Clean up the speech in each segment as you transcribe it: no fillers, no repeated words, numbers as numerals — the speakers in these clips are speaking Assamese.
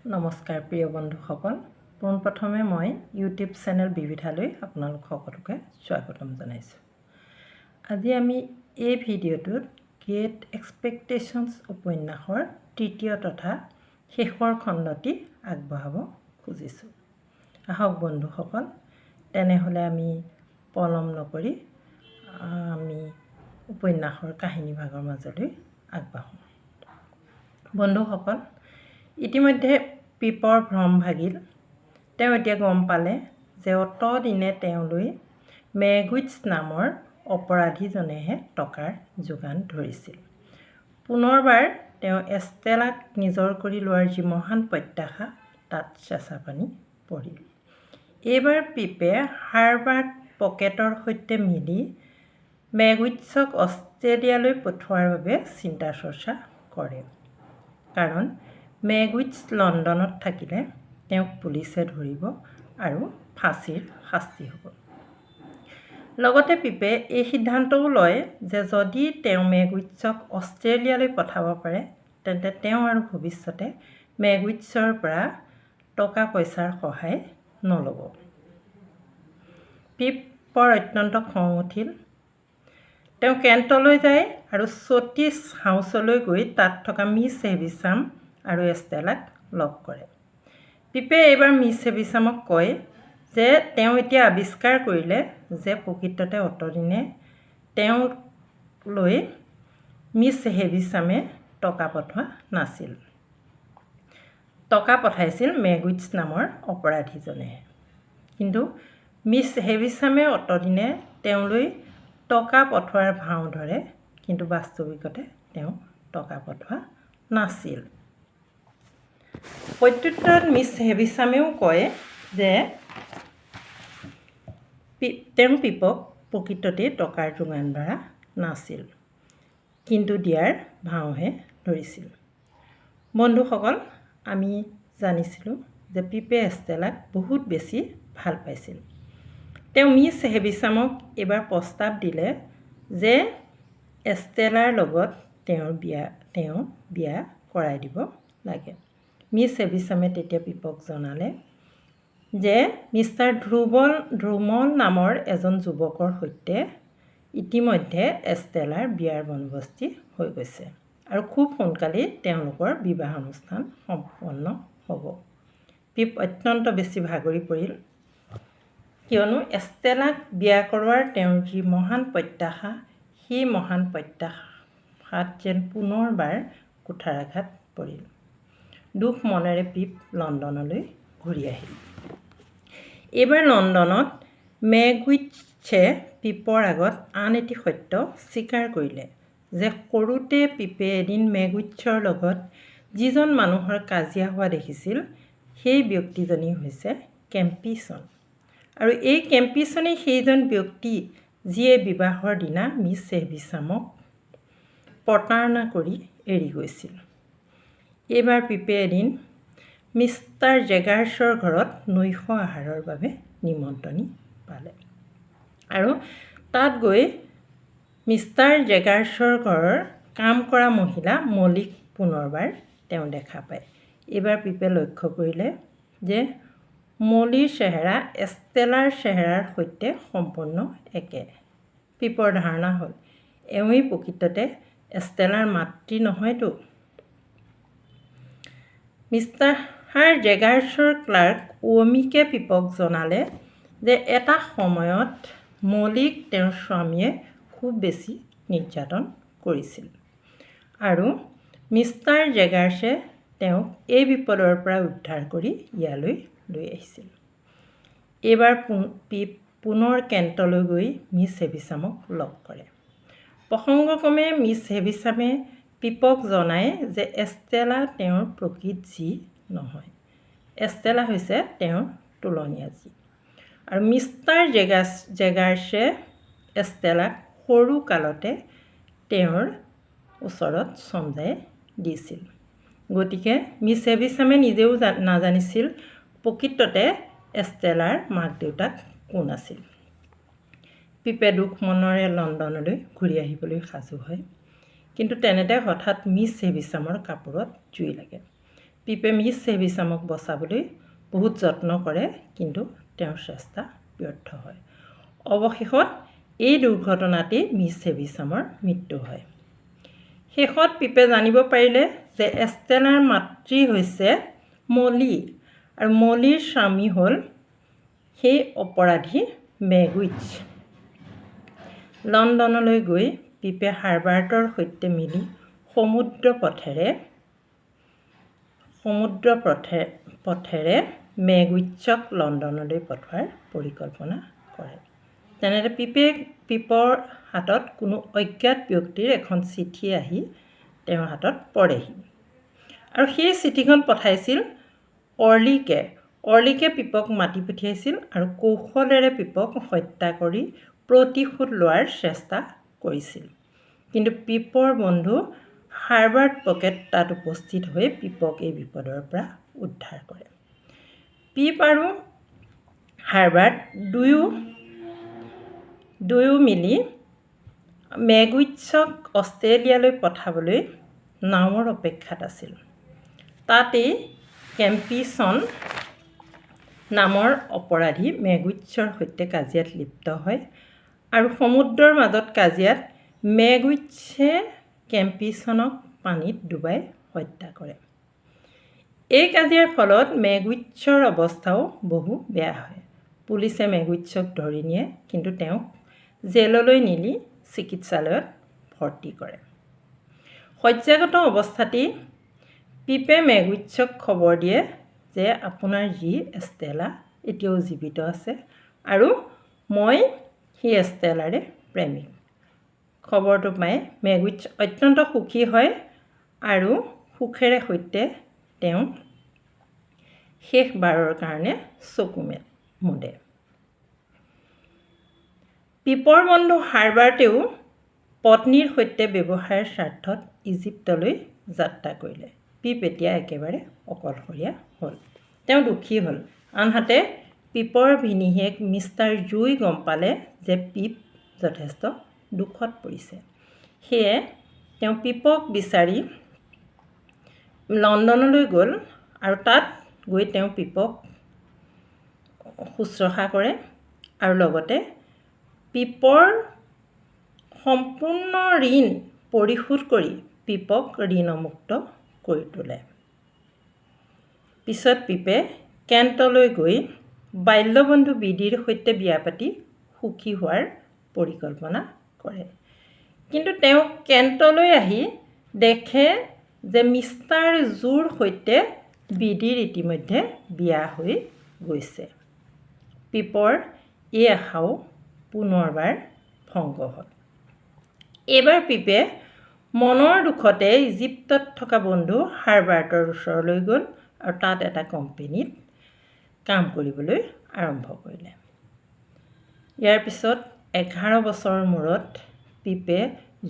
নমস্কাৰ প্ৰিয় বন্ধুসকল, পোনপ্ৰথমে মই ইউটিউব চেনেল বিবিধালৈ আপোনালোক সকলোকে স্বাগতম জনাইছোঁ। আজি আমি এই ভিডিঅ'টোত গ্ৰেট এক্সপেক্টেশ্যনছ উপন্যাসৰ তৃতীয় তথা শেষৰ খণ্ডটি আগবঢ়াব খুজিছোঁ। আহক বন্ধুসকল, তেনেহ'লে আমি পলম নকৰি আমি উপন্যাসৰ কাহিনীভাগৰ মাজলৈ আগবাঢ়োঁ। বন্ধুসকল, ইতিমধ্যে পিপৰ ভ্ৰম ভাগিল। তেওঁ এতিয়া গম পালে যে অতদিনে তেওঁলৈ মেগুইটছ নামৰ অপৰাধীজনেহে টকাৰ যোগান ধৰিছিল। পুনৰবাৰ তেওঁ এষ্টেলাক নিজৰ কৰি লোৱাৰ যি মহান প্ৰত্যাশা, তাত চেঁচা পানী পৰিল। এইবাৰ পিপে হাৰ্বাৰ্ট পকেটৰ সৈতে মিলি মেগুইটছক অষ্ট্ৰেলিয়ালৈ পঠোৱাৰ বাবে চিন্তা চৰ্চা কৰে, কাৰণ মেগুইটছ লণ্ডনত থাকিলে তেওঁক পুলিচে ধৰিব আৰু ফাঁচীৰ শাস্তি হ'ব। লগতে পিপে এই সিদ্ধান্তও লয় যে যদি তেওঁ মেগুইটছক অষ্ট্ৰেলিয়ালৈ পঠাব পাৰে, তেন্তে তেওঁ আৰু ভৱিষ্যতে মেগুইটছৰ পৰা টকা পইচাৰ সহায় নল'ব। পিপৰ অত্যন্ত খং উঠিল। তেওঁ কেণ্টলৈ যায় আৰু ছটিছ হাউচলৈ গৈ তাত থকা মিছ হেভিচাম আৰু এষ্টেলাক লগ কৰে। পিপে এইবাৰ মিছ হেভিচামক কয় যে তেওঁ এতিয়া আৱিষ্কাৰ কৰিলে যে প্ৰকৃততে অতদিনে তেওঁলৈ মিছ হেভিচামে টকা পঠোৱা নাছিল, টকা পঠাইছিল মেগুইটছ নামৰ অপৰাধীজনেহে। কিন্তু মিছ হেভিচামে অতদিনে তেওঁলৈ টকা পঠোৱাৰ ভাও ধৰে, কিন্তু বাস্তৱিকতে তেওঁ টকা পঠোৱা নাছিল। প্ৰত্যুত্তৰত মিছ হেভিচামেও কয় যে তেওঁ পিপক প্ৰকৃততেই টকাৰ যোগান ধৰা নাছিল, কিন্তু দিয়াৰ ভাওহে ধৰিছিল। বন্ধুসকল, আমি জানিছিলোঁ যে পিপে এষ্টেলাক বহুত বেছি ভাল পাইছিল। তেওঁ মিছ হেভিচামক এইবাৰ প্ৰস্তাৱ দিলে যে এষ্টেলাৰ লগত তেওঁ বিয়া কৰাই দিব লাগে। মিছ হেভিচামে তেতিয়া পিপক জনালে যে মিষ্টাৰ ধ্ৰুমল নামৰ এজন যুৱকৰ সৈতে ইতিমধ্যে এষ্টেলাৰ বিয়াৰ বন্দবস্তি হৈ গৈছে আৰু খুব সোনকালেই তেওঁলোকৰ বিবাহ অনুষ্ঠান সম্পন্ন হ'ব। পিপ অত্যন্ত বেছি ভাগৰি পৰিল, কিয়নো এষ্টেলাক বিয়া কৰোৱাৰ তেওঁৰ যি মহান প্ৰত্যাশা, সেই মহান প্ৰত্যাশাত যেন পুনৰবাৰ কুঠাৰাঘাত পৰিল। দুখ মনেৰে পিপ লণ্ডনলৈ ঘূৰি আহিল। এইবাৰ লণ্ডনত মেগুইটছে পিপৰ আগত আন এটি সত্য স্বীকাৰ কৰিলে যে সৰুতে পিপে এদিন মেগুইটছৰ লগত যিজন মানুহৰ কাজিয়া হোৱা দেখিছিল, সেই ব্যক্তিজনেই হৈছে কেম্পিছন আৰু এই কেম্পিছনেই সেইজন ব্যক্তি যিয়ে বিবাহৰ দিনা মিছ হেভিচামক প্ৰতাৰণা কৰি এৰি গৈছিল। এইবাৰ পিপে এদিন মিষ্টাৰ জেগাৰ্ছৰ ঘৰত নৈশ আহাৰৰ বাবে নিমন্ত্ৰণী পালে আৰু তাত গৈ মিষ্টাৰ জেগাৰ্ছৰ ঘৰৰ কাম কৰা মহিলা মলিক পুনৰবাৰ তেওঁ দেখা পায়। এইবাৰ পিপে লক্ষ্য কৰিলে যে মলিৰ চেহেৰা এষ্টেলাৰ চেহেৰাৰ সৈতে সম্পূৰ্ণ একে। পিপৰ ধাৰণা হ'ল, এওঁৱেই প্ৰকৃততে এষ্টেলাৰ মাতৃ নহয়তো? মিষ্টাৰ জেগাৰ্ছৰ ক্লাৰ্ক ৱমিকে পিপক জনালে যে এটা সময়ত মলিক তেওঁৰ স্বামীয়ে খুব বেছি নিৰ্যাতন কৰিছিল আৰু মিষ্টাৰ জেগাৰ্ছে তেওঁক এই বিপদৰ পৰা উদ্ধাৰ কৰি ইয়ালৈ লৈ আহিছিল। এইবাৰ পিপ পুনৰ কেণ্টলৈ গৈ মিছ হেভিচামক লগ কৰে। প্ৰসংগক্ৰমে মিছ হেভিচামে পিপক জনায় যে এষ্টেলা তেওঁৰ প্ৰকৃত জী নহয়, এষ্টেলা হৈছে তেওঁৰ তোলনীয়া জী আৰু মিষ্টাৰ জেগাৰ্ছে এষ্টেলাক সৰু কালতে তেওঁৰ ওচৰত চমজাই দিছিল। গতিকে মিছ হেভিচামে নিজেও নাজানিছিল প্ৰকৃততে এষ্টেলাৰ মাক দেউতাক কোন আছিল। পিপে দুখ মনেৰে লণ্ডনলৈ ঘূৰি আহিবলৈ সাজু হয়, কিন্তু তেনেতে হঠাৎ মিছ হেভিচামৰ কাপোৰত জুই লাগে। পিপে মিছ হেভিচামক বচাবলৈ বহুত যত্ন কৰে, কিন্তু তেওঁৰ চেষ্টা ব্যৰ্থ হয়। অৱশেষত এই দুৰ্ঘটনাতেই মিছ হেভিচামৰ মৃত্যু হয়। শেষত পিপে জানিব পাৰিলে যে এষ্টেলাৰ মাতৃ হৈছে মলি আৰু মলিৰ স্বামী হ'ল সেই অপৰাধী মেগুইচ। লণ্ডনলৈ গৈ পিপে হাৰ্বাৰ্টৰ সৈতে মিলি সমুদ্ৰ পথেৰে মেগুইচক লণ্ডনলৈ পঠোৱাৰ পৰিকল্পনা কৰে। তেনেতে পিপৰ হাতত কোনো অজ্ঞাত ব্যক্তিৰ এখন চিঠি আহি তেওঁৰ হাতত পৰেহি আৰু সেই চিঠিখন পঠাইছিল অৰ্লিকে। অৰ্লিকে পিপক মাতি পঠিয়াইছিল আৰু কৌশলেৰে পিপক হত্যা কৰি প্ৰতিশোধ লোৱাৰ চেষ্টা কৰিছিল। কিন্তু পিপৰ বন্ধু হাৰ্বাৰ্ট পকেট তাত উপস্থিত হৈ পিপক এই বিপদৰ পৰা উদ্ধাৰ কৰে। পিপ আৰু হাৰ্বাৰ্ট দুয়ো দুয়ো মিলি মেগুইটছক অষ্ট্ৰেলিয়ালৈ পঠাবলৈ নাৱৰ অপেক্ষাত আছিল। তাতেই কেম্পিছন নামৰ অপৰাধী মেগুইটছৰ সৈতে কাজিয়াত লিপ্ত হয় আৰু সমুদ্ৰৰ মাজত কাজিয়াত মেগুইটছে কেম্পিছনক পানীত ডুবাই হত্যা কৰে। এই কাজিয়াৰ ফলত মেগুইটছৰ অৱস্থাও বহু বেয়া হয়। পুলিচে মেগুইটছক ধৰি নিয়ে, কিন্তু তেওঁক জেললৈ নিনি চিকিৎসালয়ত ভৰ্তি কৰে। শয্যাগত অৱস্থাতেই পিপে মেগুইটছক খবৰ দিয়ে যে আপোনাৰ জী এষ্টেলা এতিয়াও জীৱিত আছে আৰু মই সেই এষ্টেলাৰে প্ৰেমিক। খবৰটো পাই মেগুইটছ অত্যন্ত সুখী হয় আৰু সুখেৰে সৈতে তেওঁ শেষবাৰৰ কাৰণে চকু মুদে। পিপৰ বন্ধু হাৰ্বাৰ্টেও পত্নীৰ সৈতে ব্যৱসায়ৰ স্বাৰ্থত ইজিপ্তলৈ যাত্ৰা কৰিলে। পিপ এতিয়া একেবাৰে অকলশৰীয়া হ'ল। তেওঁ দুখী হ'ল। আনহাতে পিপৰ ভিনীহিয়েক মিষ্টাৰ জুই গম পালে যে পিপ যথেষ্ট দুখত পৰিছে। সেয়ে তেওঁ পিপক বিচাৰি লণ্ডনলৈ গ'ল আৰু তাত গৈ তেওঁ পিপক শুশ্ৰূষা কৰে আৰু লগতে পিপৰ সম্পূৰ্ণ ঋণ পৰিশোধ কৰি পিপক ঋণমুক্ত কৰি তোলে। পিছত পিপে কেণ্টলৈ গৈ বাল্যবন্ধু বিডিৰ সৈতে বিয়া পাতি সুখী হোৱাৰ পৰিকল্পনা কৰে। কিন্তু তেওঁ কেণ্টলৈ আহি দেখে যে মিষ্টাৰ জুৰ সৈতে বিডিৰ ইতিমধ্যে বিয়া হৈ গৈছে। পিপৰ এই আশাও পুনৰবাৰ ভংগ হ'ল। এইবাৰ পিপে মনৰ দুখতে ইজিপ্তত থকা বন্ধু হাৰ্বাৰ্টৰ ওচৰলৈ গ'ল আৰু তাত এটা কোম্পেনীত কাম কৰিবলৈ আৰম্ভ কৰিলে। ইয়াৰ পিছত 11 বছৰৰ মূৰত পিপে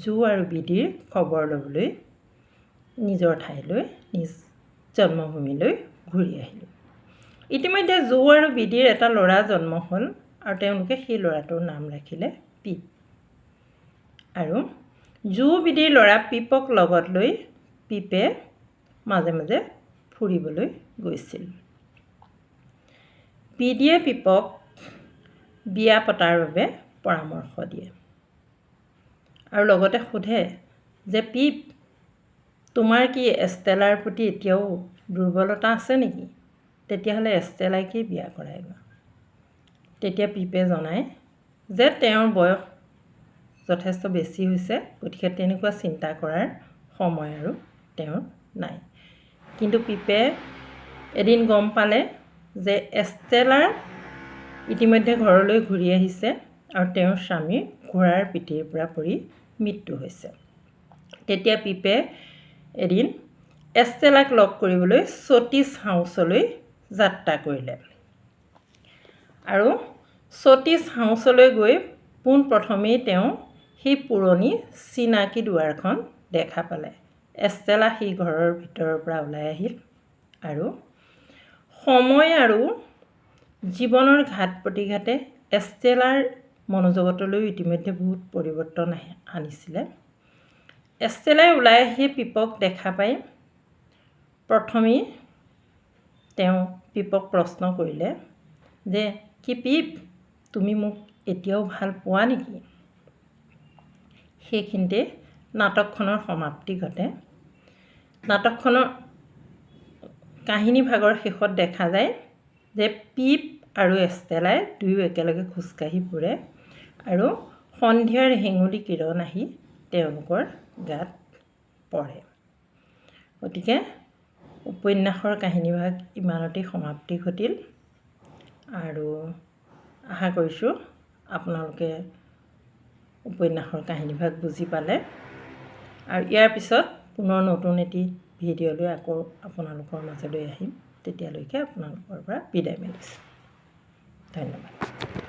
জু আৰু বিডিৰ খবৰ ল'বলৈ নিজৰ ঠাইলৈ, নিজ জন্মভূমিলৈ ঘূৰি আহিল। ইতিমধ্যে জু আৰু বিডিৰ এটা ল'ৰা জন্ম হ'ল আৰু তেওঁলোকে সেই ল'ৰাটোৰ নাম ৰাখিলে পিপ। আৰু জু বিডিৰ ল'ৰা পিপক লগত লৈ পিপে মাজে মাজে ফুৰিবলৈ গৈছিল। বিডিয়ে পিপক বিয়া পতাৰ বাবে পৰামৰ্শ দিয়ে আৰু লগতে সোধে যে পিপ, তোমাৰ কি এষ্টেলাৰ প্ৰতি এতিয়াও দুৰ্বলতা আছে নেকি? তেতিয়াহ'লে এষ্টেলাকেই বিয়া কৰাই লোৱা। তেতিয়া পিপে জনায় যে তেওঁৰ বয়স যথেষ্ট বেছি হৈছে, গতিকে তেনেকুৱা চিন্তা কৰাৰ সময় আৰু তেওঁৰ নাই। কিন্তু পিপে এদিন গম পালে যে এষ্টেলাৰ ইতিমধ্যে ঘৰলৈ ঘূৰি আহিছে আৰু তেওঁৰ স্বামীৰ ঘোঁৰাৰ পিঠিৰ পৰা পৰি মৃত্যু হৈছে। তেতিয়া পিপে এদিন এষ্টেলাক লগ কৰিবলৈ ছটিছ হাউচলৈ যাত্ৰা কৰিলে আৰু ছটিছ হাউচলৈ গৈ পোনপ্ৰথমেই তেওঁ সেই পুৰণি চিনাকি দুৱাৰখন দেখা পালে। এষ্টেলা সেই ঘৰৰ ভিতৰৰ পৰা ওলাই আহিল আৰু সময় আৰু জীৱনৰ ঘাত প্ৰতিঘাতে এষ্টেলাৰ মনোজগতলৈও ইতিমধ্যে বহুত পৰিৱৰ্তন আনিছিলে। এষ্টেলাই ওলাই আহি পিপক দেখা পাই প্ৰথমেই তেওঁ পিপক প্ৰশ্ন কৰিলে যে, কি পিপ, তুমি মোক এতিয়াও ভাল পোৱা নেকি? সেইখিনিতে নাটকখনৰ সমাপ্তি ঘটে। নাটকখনৰ কাহিনীভাগৰ শেষত দেখা যায় যে পিপ আৰু এষ্টেলাই দুয়ো একেলগে খোজকাঢ়ি ফুৰে আৰু সন্ধিয়াৰ হেঙুলী কিৰণ আহি তেওঁলোকৰ গাত পৰে। গতিকে উপন্যাসৰ কাহিনীভাগ ইমানতেই সমাপ্তি ঘটিল আৰু আশা কৰিছোঁ আপোনালোকে উপন্যাসৰ কাহিনীভাগ বুজি পালে। আৰু ইয়াৰ পিছত পুনৰ নতুন এটি ভিডিঅ' লৈ আকৌ আপোনালোকৰ মাজলৈ আহিম। তেতিয়ালৈকে আপোনালোকৰ পৰা বিদায় মাগিছোঁ। ধন্যবাদ।